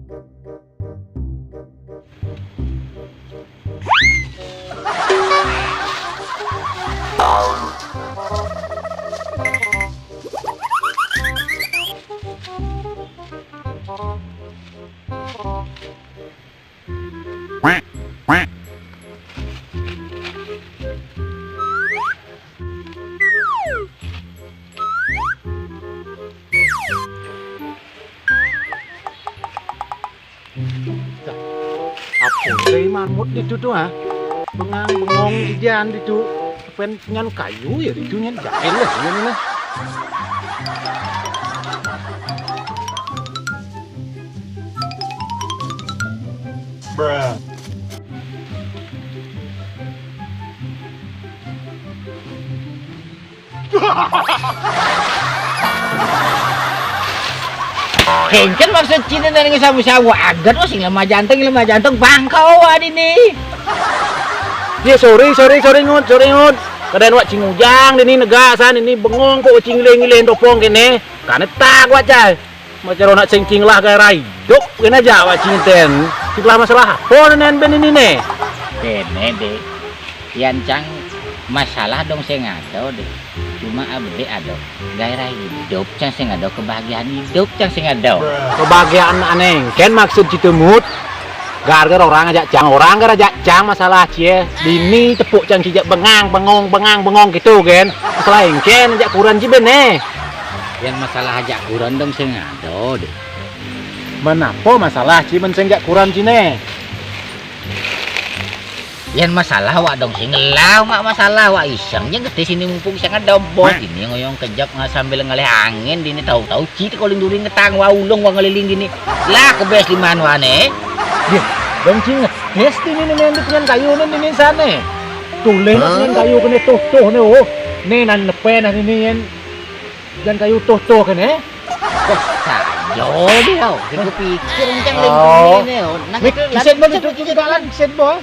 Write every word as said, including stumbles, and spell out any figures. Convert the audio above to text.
Apo dari marmut ditu tu, ha? Bengang bengong ijan ditu. Pen nyan kayu yo ditu nyan, jahil lah nyan lah. Engken maksud cine nang sabu-sabu aget, oh, sing lemah jantung, lemah jantung, bangkau wa dini. Ye, sorry, sorry, sorry, Ngut, sorry, Ngut. Keadaan wak cing ujang dini, negak san dini, bengong kok wak cing ngileh-ngileh topong kene. Kane tak wak cai. Macam orang nak sengking lah gairah idup kene aja wak cing ten. Siblah masalah apo nen ben ini ne? Kene, Dek. Yan cang masalah dong sing ado, Dek. Cuma abek ado gairah idup cang sing ado, kebahagiaan idup cang sing ado. Kebahagiaan aneh, ken maksud cito Mut. Gara-gara orang ajak cang, orang gara ajak cang masalah cie. Dini tepuk cang cijak bengang, bengong, bengang, bengong gitu kan. Masalah engken ajak kuran ji ben ne. Yan masalah ajak kuran dong sing ado, Dek. Menapo masalah ci men sing jak kuran ci ne? Yan masalah wak dong sing lah, mak masalah wak iseng je getih sini mumpung sing ado bos. Ini ngoyong kejap nga sambil ngalih angin dini, tahu-tahu ci teko linduri ngetang wa ulung wa ngeliling dini. Lah kebes liman wa ne. Ye, dong ci ngetes dini ne menduk ngan kayu ne dini sane. Tulih nak ngan kayu kene tuh-tuh ne, oh. Ne nan nepe nan ini yan. Jan kayu tuh-tuh kene. Sajo dia, oh. Sing kupikir encang lengkung ini, oh. Nang itu kiset mo itu, kiset mo.